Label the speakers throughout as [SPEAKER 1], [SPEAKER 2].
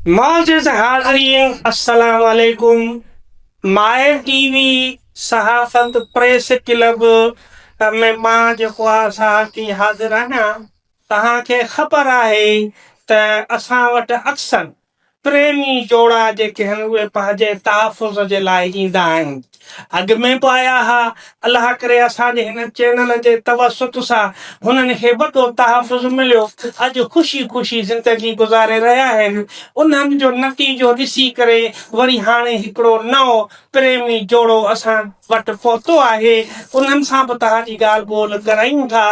[SPEAKER 1] معزز حاضرين السلام عليڪم ماهر ٽي وي صحافت پريس ڪلب ۾ مان جيڪو آ صحافي حاضر آهيان توهان کي خبر آهي ته اسان وٽ اڪثر پريمي جوڙا جيڪي آهن اهي پنهنجي تحفظ جي لاء ايندا آهن. اڳ ۾ به آيا ها. الله ڪري اسان جي هن چينل جي توسط سان هنن کي وڏو تحفظ مليو. اڄ خوشي خوشي زندگي گذاري رهيا آهن. انهن جو نتيجو ڏسي ڪري وري هاڻي هڪڙو نئون پريمي جوڙو اسان وٽ پهتو آهي، انهن سان به توهان جي ڳالهه ٻولهه ڪرايون ٿا.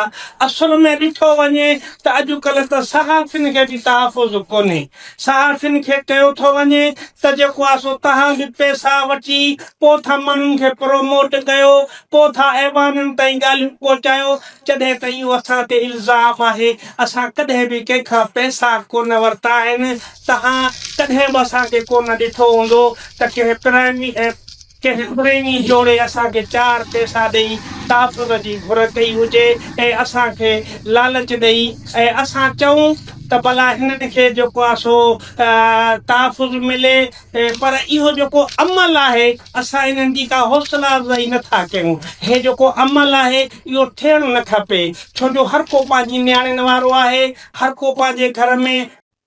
[SPEAKER 1] اصل ۾ ڏٺو وڃي ته اڄڪلهه ته صحافين کي به تحفظ ڪونهي. صحافين کي چيو ٿو وڃي ته جيڪو آهي سو توهان به پئسا وٺي پوء ٿا ماڻهن کي پروموٽ ڪيو، پوء ٿا ايوانن تائين ڳالهيون پهچايو، جڏهن ته اهو اسان تي الزام آهي، اسان ڪڏهن به ڪنهن کان پئسا ڪونه ورتا آهن. توهان ڪڏهن به اسان کي ڪونه ڏٺو هوندو ته ڪنهن پرائمي ڪنهن پريمي جوڙي اسان کي چار پئسا ڏئي تحفظ جي گهر ڪئي هجي ۽ اسان کي لالچ ڏئي ۽ اسان چئون ته ڀلا هنن کي جيڪو آهي سو تحفظ ملي پر اهو جيڪو عمل آهي اسان انهن جي ڪا حوصلا افزائي نه ٿا ڪيون هي جيڪو عمل آهي اهو ٿيڻ نه کپي ڇو جو هر ڪو پنهنجي نياڻين وارو آهي هر ڪو پنهنجي گهر ۾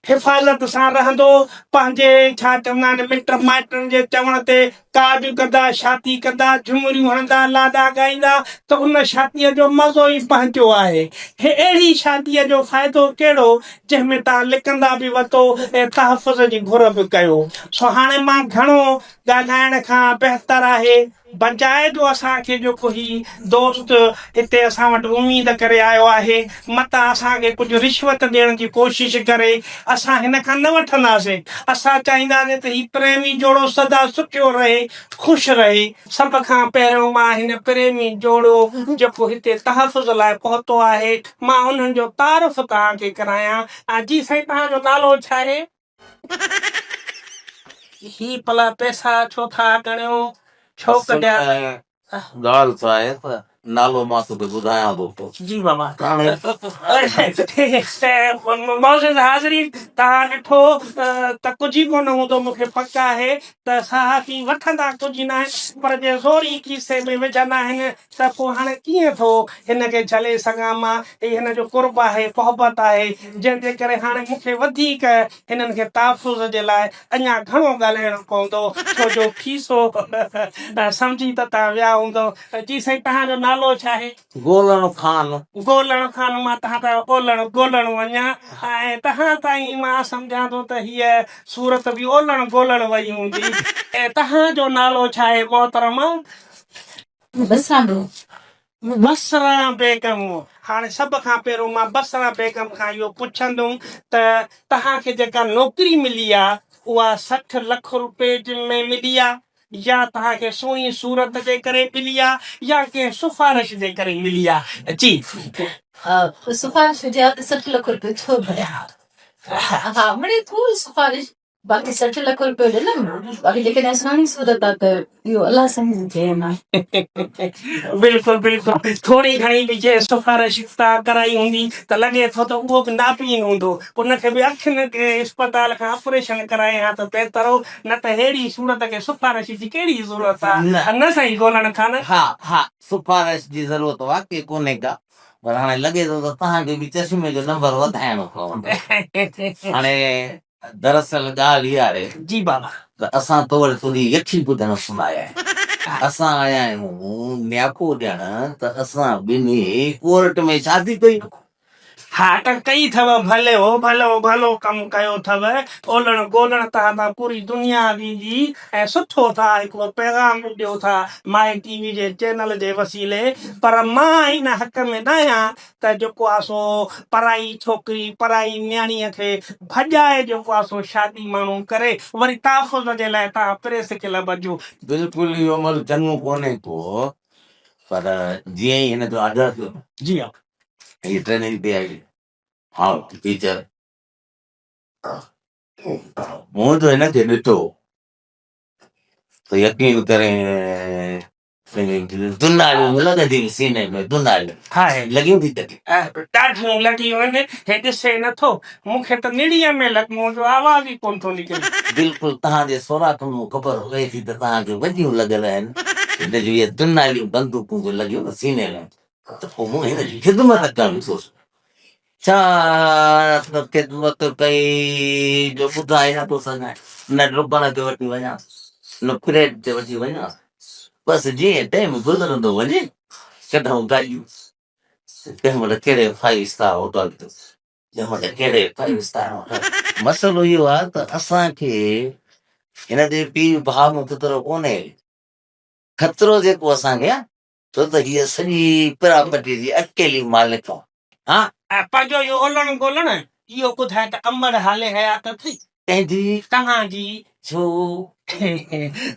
[SPEAKER 1] حفاظت سان رهندو، پنهنجي ڇا چوندا آهن مٽ مائٽن جي چوڻ تي ڪاڄ ڪندا، شادي ڪندا، جهمريون هڻندا، لاڏا ڳائيندا ته ان شاديء جو مزو ئي پنهنجو آهي. هي اهڙي شاديء جو فائدو ڪهڙو جنهن ۾ توهان لڪندا به وتو ۽ تحفظ جي گهر به ڪيو. سو هاڻي مان گهڻو ڳالهائڻ کان بهتر آهي بجاء جو اسان کي جيڪو هي دوست هتي اسان وٽ اميد ڪري آيو آهي متان اسان کي ڪجهه رشوت ڏيڻ جي ڪوشش ڪري اسان هن کان نه وٺنداسين اسان چاهينداسين ته هي پريمي جوڙو سدا سکيو رهي خوش رهي. سڀ کان پهريون مان هن پريمي جوڙو جيڪو هتي تحفظ لاء پهتو آهي مان انهن جو تعارف توهان کي ڪرايان جي سائين توهان جو نالو ڇا آهي؟ هي پلا پئسا ڇو ٿا ڳڻيو؟ ڇو ڪڍيا؟
[SPEAKER 2] ڳالهه ڇا آهي ته نالو مان توکي ٻڌايان ٿو پيو.
[SPEAKER 1] جي بابا. معزز حاضرين توهان ڏٺو ته ڪجهه ئي ڪونه هوندو مون کي پڪ آهي ته صحافي وٺندا ڪجهه ناهن پر جي زوري کيسي ۾ وجهندا آهن ته پوء هاڻي ڪيئن ٿو هن کي جهلي سگهان مان؟ هي هن جو قرب آهي، محبت آهي، جنهن جي ڪري هاڻي مون کي وڌيڪ هنن کي تحفظ جي لاء اڃا گهڻو ڳالهائڻو پوندو، ڇو جو کيسو سمجهي ته توهان ويا هوندؤ. جي سائين توهان جو نالو ڇا آهي؟
[SPEAKER 2] گولڻ خان.
[SPEAKER 1] گولڻ خان مان توهان تان اولڻ گولڻ وڃان ۽ توهان تائين مان سمجهان ٿو ته هيء صورت به اولڻ گولڻ وئي هوندي. توهان جو نالو ڇا آهي محترمه؟
[SPEAKER 3] بصران بيگم.
[SPEAKER 1] بصران بيگم، هاڻي سڀ کان پهريون مان بصران بيگم کان اهو پڇندم ته توهان کي جيڪا نوڪري ملي آ اها 60 لک روپئي ۾ ملي آ يا توهان کي سهڻي صورت جي ڪري ملي آ يا ڪنهن سفارش جي ڪري ملي آ؟ جي.
[SPEAKER 3] سفارش هجي ها ته 60 لک روپيو ڇو ڀريان ها؟ ها مڙئي ٿوري سفارش باقي 60 لک روپيو ڏنم باقي جيڪڏهن سهڻي صورت آ ته اهو الله سائين جي دين آ.
[SPEAKER 1] بلڪل بلڪل ٿوري گهڻي به جنهن سفارش تان ڪرائي هوندي ته لڳي ٿو ته اهو به نابين هوندو ان کي به اکين جي اسپتال کان آپريشن ڪرائي ها ته بهتر هو نه ته ههڙي صورت کي سفارش جي ڪهڙي ضرورت آ نه سائين گولڻ خان.
[SPEAKER 2] ها ها سفارش جي ضرورت واقعي ڪونهي ڪا پر هاڻي لڳي ٿو ته توهان کي به چشمي جو نمبر وڌائڻو پوندو هاڻي دراصل ڳالهه اها آهي
[SPEAKER 1] جي بابا.
[SPEAKER 2] ته اسان تو وٽ تنهنجي يکي ٻڌڻ سن آيا آهيون. اسان آيا آهيون نياپو ڏيڻ ته اسان ٻنهي ڪورٽ ۾ شادي ڪئي.
[SPEAKER 1] ها ته ڪئي اٿو ڀلي هو ڀلو ڀلو ڪم ڪيو اٿو. اولڻ گولڻ تهان تان پوري دنيا ويندي ۽ سٺو ٿا هڪڙو پيغام به ڏيو ٿا مائي ٽي وي جي چينل جي وسيلي پر مان ان حق ۾ ناهيان ته جيڪو آ سو پرائي ڇوڪري پرائي نياڻيء کي ڀڄائي جيڪو آ سو شادي ماڻهو ڪري وري تحفظ جي لاء توهان پريس ڪلب اچو.
[SPEAKER 2] بلڪل اهو عمل چڱو ڪونهي ڪو پر جيئن ئي هن جو آرڊر ٿيو نه
[SPEAKER 1] جي ها.
[SPEAKER 2] هي ٽريننگ تي آئي ها ٽيچر مون جو هن کي ڏٺو ته يقين ڪرين. دناليون لڳنديون سيني ۾ دناليون لڳيون ٿي ڪڏهن؟
[SPEAKER 1] ڏاڍيون لڳيون آهن، هي ڏسي نه ٿو، مون کي ته نڙيء ۾ لڳيون جو آواز ئي ڪونه ٿو نڪري.
[SPEAKER 2] بلڪل توهان جي سوراخن مان خبر پئي ٿي ته توهان کي وڏيون لڳل آهن، هن جون اهي دناليون بندوقون جو لڳيون نه سيني ۾ ته پوء مون هن جي خدمت ڪرڻ سوچي. ڇا ته خدمت ڪئي جو ٻڌائي نه ٿو سگهان. نه ڊبڻ تي وٺي وڃانس، نه پريڊ تي وٺي وڃانس. بس جيئن ٽيم گذرندو وڃي، ڪڍون گاڏيون. ڪنهن مهل ڪهڙي فائيو اسٽار هوٽل تي، ڪنهن مهل ڪهڙي فائيو اسٽار هوٽل. مسئلو اهو آهي ته اسان کي هن جي پيء ڀاء ۾ خطرو ڪونهي. خطرو جيڪو اسان کي آهي، ڇو ته هيء سڄي پراپرٽيء جي اڪيلي مالڪ آ. ها!
[SPEAKER 1] پنهنجو اهو اولڻ گولڻ، اهو ٻڌاء ته امڙ حال حيات اٿئي؟
[SPEAKER 2] ڪنهن جي؟
[SPEAKER 1] توهان جي.
[SPEAKER 2] ڇو؟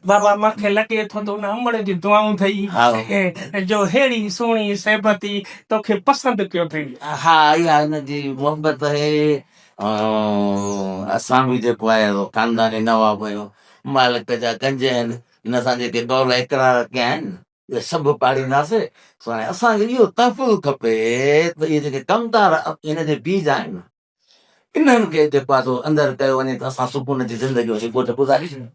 [SPEAKER 1] بابا مان کي لڳي ٿو ته ان امڙ جون دعائون اٿئي، جو ههڙي سهڻي صحبتي توکي پسند ڪيو اٿئي.
[SPEAKER 2] ها، اها هن جي محبت آهي. اسان به جيڪو آهي سو خانداني نواب آهيون. مالڪ جا گنج آهن. هن سان جيڪي قول اقرار ڪيا آهن، اهي سڀ پاڙينداسين. سو هاڻي اسان کي اهو تحفظ کپي ته اهي جيڪي ڪمدار هن جي پيء جا آهن، انهن کي جيڪو آهي سو اندر ڪيو وڃي ته اسان سڪون جي زندگي وڃي ڳوٺ گذاري سگهون.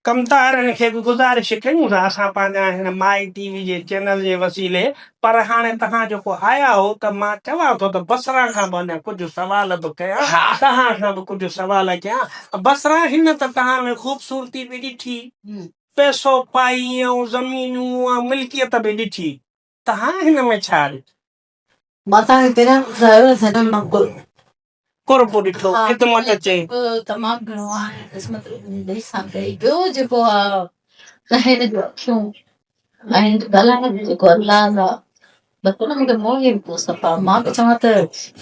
[SPEAKER 1] ڪمدارن کي به گذارش ڪيون ٿا اسان پنهنجا هن مائي ٽي وي جي چينل جي وسيلي پر هاڻي توهان جيڪو آيا هو ته مان چوان ٿو ته بصرا کان به اڃا ڪجهه سوال به ڪيان توهان کان به ڪجهه سوال ڪيان بصرا هن ته توهان ۾ خوبصورتي به ڏٺي پئسو پائي ۽ زمينون ۽ ملڪيت به ڏٺي توهان هن ۾ ڇا ڏٺو؟
[SPEAKER 3] مان توهان کي پهريان به ٻڌايو نه سائين مان
[SPEAKER 1] قرب ڏٺو خدمت چئي.
[SPEAKER 3] تمام گهڻو آهي خدمت دل سان ڪئي ٻيو جيڪو آ ته هن جون اکيون ۽ هن جو ڳالهائڻ جو جيڪو انداز آ بس ان مونکي موهي وڌو صفا مان به چوان ته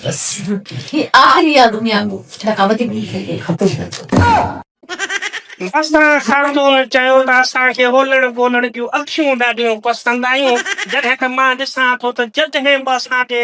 [SPEAKER 3] بس هي آخري آ دنيا ۾ هن کان وڌيڪ مونکي کپي نه ٿو.
[SPEAKER 1] اسان خاتون چيو ته اسان کي اولڻ ٻولڻ جون اکيون ڏاڍيون پسند آيون، جڏهن ته مان ڏسان ٿو ته جڏهن به اسان کي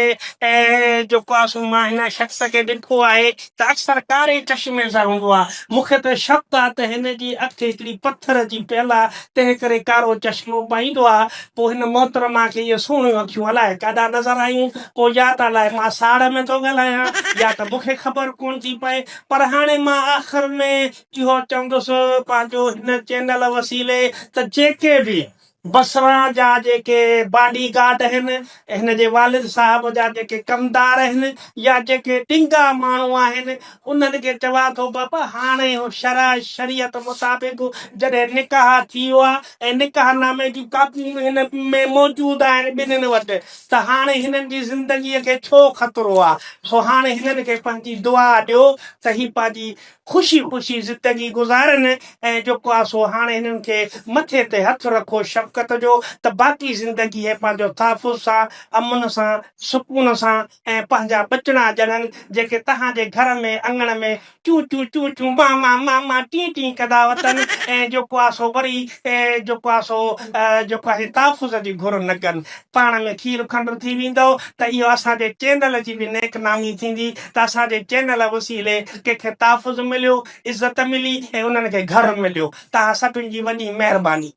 [SPEAKER 1] جيڪو آهي سو مان هن شخص کي ڏٺو آهي ته اڪثر ڪاري چشمي سان هوندو آهي، مون کي ته شڪ آهي ته هن جي اک هڪڙي پٿر جي پيل آهي، تنهن ڪري ڪارو چشمو پائيندو آهي، پوء هن محترمه کي اهي سهڻيون اکيون الائي ڪاڏانهن نظر آيون، پوء يا ته الائي مان ساڙ ۾ ٿو ڳالهايان يا ته مون کي خبر ڪونه ٿي پئي. پر هاڻي مان آخر ۾ اهو چوندس پنهنجو هن چينل وسيلي ته جيڪي به بصرا جا جيڪي باڊي گارڊ آهن، هن جي والد صاحب جا جيڪي ڪمدار آهن يا جيڪي ڏنگا ماڻهو آهن انهن کي چوان ٿو بابا هاڻي شرع شريعت مطابق جڏهن نڪاح ٿي ويو آهي ۽ نڪاح نامي جون ڪاپيون هن ۾ موجود آهن ٻنهين وٽ ته هاڻي هنن جي زندگيء کي ڇو خطرو آ؟ سو هاڻي هنن کي پنهنجي دعا ڏيو ته هي پنهنجي خوشي خوشي زندگي گذارن ۽ جيڪو آ سو هاڻي هنن کي مٿي تي هٿ رکو شفقت جو ته باقي زندگي هي پنهنجو تحفظ سان، امن سان، سڪون سان ۽ پنهنجا ٻچڙا ڄڻن جيڪي توهان جي گهر ۾ اڱڻ ۾ چون چون چون چون مان مان مان مان ٽين ٽين ڪندا وتن ۽ جيڪو آ سو وري جيڪو آ سو جيڪو آهي تحفظ جي گهر نه ڪن. پاڻ ۾ کير کنڊ ٿي ويندؤ ته اهو اسان جي چينل جي به نيڪ نامي ٿيندي ته اسان جي چينل وسيلي ڪنهن کي تحفظ مليو، عزت ملي ۽ انهن کي گهر مليو. توهان سڀن جي وڏي مهرباني.